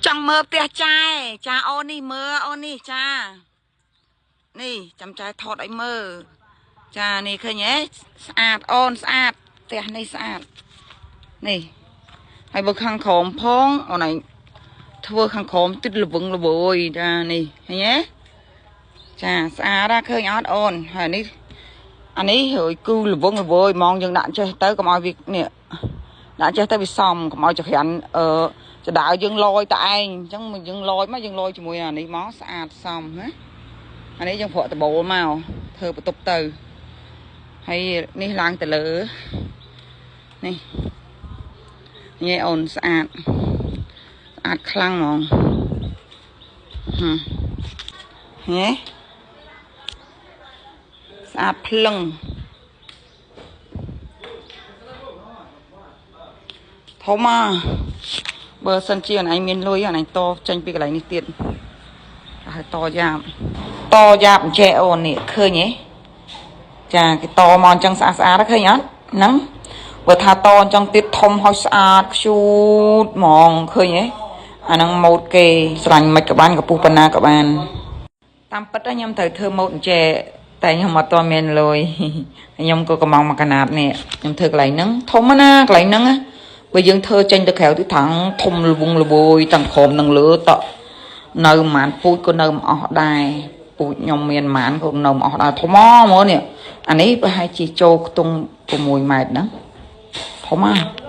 ចង់មើលផ្ទះចែចាអូននេះមើលអូននេះចានេះចាំចែថតឲ្យមើលចានេះឃើញទេស្អាតអូនស្អាតផ្ទះនេះស្អាតនេះហើយបើខាងក្រោមផងអូនឯងធ្វើខាងក្រោមទឹកល្វឹងល្វើយចានេះឃើញទេចាស្អាតណាឃើញអត់អូនហើយនេះអានេះហើយគឺល្វឹងល្វើយហ្មងយើងដាក់ចេះទៅកុំឲ្យវានេះដាក់ចេះទៅវាសំកុំឲ្យចក្រានអឺចដៅយើងលយតែឯងអញ្ចឹងយើងលយមកយើងលយជាមួយអានេះមកស្អាតសមណាអានេះយើងប្រក់ដបូលមកធ្វើបន្ទប់ទៅហើយនេះឡើងទៅលើនេះញ៉ែអូនស្អាតស្អាតខ្លាំងហ្មងហឹមញ៉ែស្អាតភ្លឹងធំอ่ะបើសិនជាអនឯងមានលុយអនឯងតចេញពីកន្លែងនេះទៀតហើយតយ៉ាបតយ៉ាបអញ្ចេះអូននេះឃើញទេចាគេតមកអញ្ចឹងស្អាតស្អាតឃើញអត់ហ្នឹងបើថាតអញ្ចឹងទៀតធំហើយស្អាតខ្ជូតហ្មងឃើញទេអាហ្នឹងម៉ូតគេស្រឡាញ់មិនក៏បានកម្ពស់ប៉ុណ្ណាក៏បានតាមពិតខ្ញុំត្រូវធ្វើម៉ូតអញ្ចេះតែខ្ញុំអត់ទាន់មានលុយខ្ញុំក៏កំងមកកណាតនេះខ្ញុំធ្វើកន្លែងហ្នឹងធំណាកន្លែងហ្នឹងណាបើយើងធ្វើចេញទៅក្រៅទៅថងធំល្វឹងល្វើយទាំងក្រោមនិងលើតក់នៅប្រហែលពូជក៏នៅមិនអស់ដែរពូជខ្ញុំមានប្រហែលក៏នៅមិនអស់ដែរធំហ្មងនេះអានេះប្រហែលជាចូលខ្ទង់6ម៉ែត្រហ្នឹងធំហ៎